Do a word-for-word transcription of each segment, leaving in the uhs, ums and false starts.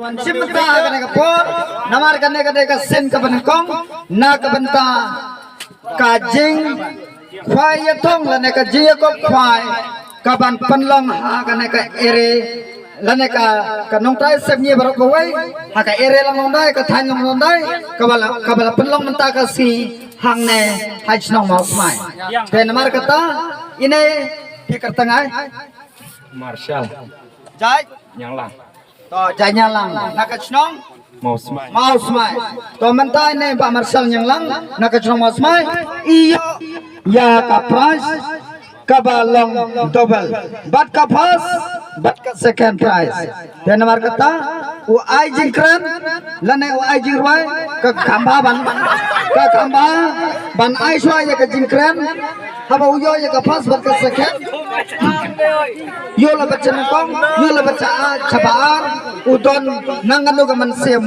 Shim bynta ha kane ka por, namar kane ka dei ka sien kaba nyngkong na ka bynta ka jingkhwai ïatong lane ka jingïakop khwai kaban pynlong ha kane ka area lane ka, ka Nongtrai Sepngi baroh kawei, ha ka area Longdai, ka thaiñ Longdai, kaba la, kaba la pynlong mynta ka sngi hangne ha shnong Mawsmai. Te namar kata, ine phi kyrteng ai? Marshal. Jai Nyanglang. To, Jai Nyanglang na ka shnong Mawsmai. Mawsmai. To, mynta ine Bah Marshal Nyanglang na ka shnong Mawsmai i ïoh ïa ka prize kaba long double, bad ka first bad ka second prize. Te namar kata u ai jingkren lane u ai jingrwai, ka kham bha ban, ka kham bha ban ai shuwa ïa ka jingkren. Haba u ïoh ïa ka first bad ka second, ïoh la bad sha nyngkong, ïoh la bad sha ar, sha ba ar, u don nang kano ka mynsiem.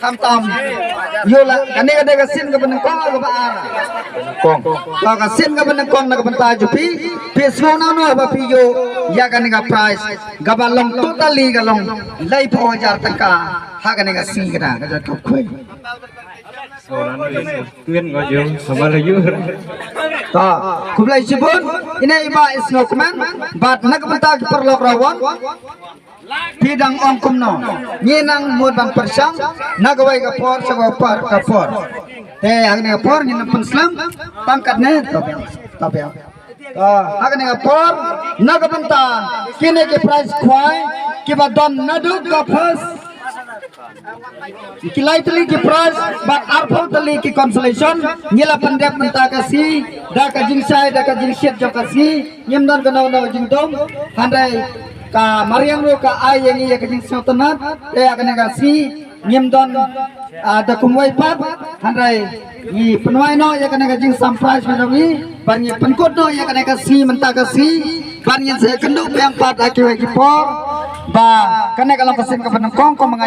Khamtam ïoh la kane ka dei ka sien kaba nyngkong, kaba ar. Kong. To, ka sien kaba nyngkong na ka bynta jong phi, phi sngew nangno haba phi ïoh ïa kane ka prize kaba long totally ka long laiphew hajar tyngka ha kane ka sngi, kane ka jingïakop khwai. Khublei shibun. Ine i Bah Isngewkmen, bad na ka bynta ki paralok Rawon, phi dang ong kumno? Ngi nang mut ban pyrshang na kawei ka por sha kawei ka por. Te ha kane ka por ngin pynslem tang katne. To, to, to. Ah, ha kane ka por, na ka bynta kine ki prize khwai kiba don naduh ka first, ki lai tylli ki prize bad arphew tylli ki consolation, ngi la pyndep mynta ka sngi da ka jingshai, da ka jingshit jong ka sngi. Ngim don kano kano jingdum, hynrei ka mariang ruh ka ai ïa ngi ïa ka jingsngewtynnat. Te ha kane ka sngi ngim don, ah, da kumwei pat, hynrei ngi pynwai noh ïa kane ka jingsam prize ma ngi, bad ngi pynkut noh ïa kane ka sngi mynta ka sngi, bad ngin sa ïakynduh biang pat ha kiwei ki por, ba kane ka long ka sien kaba nyngkong kumba nga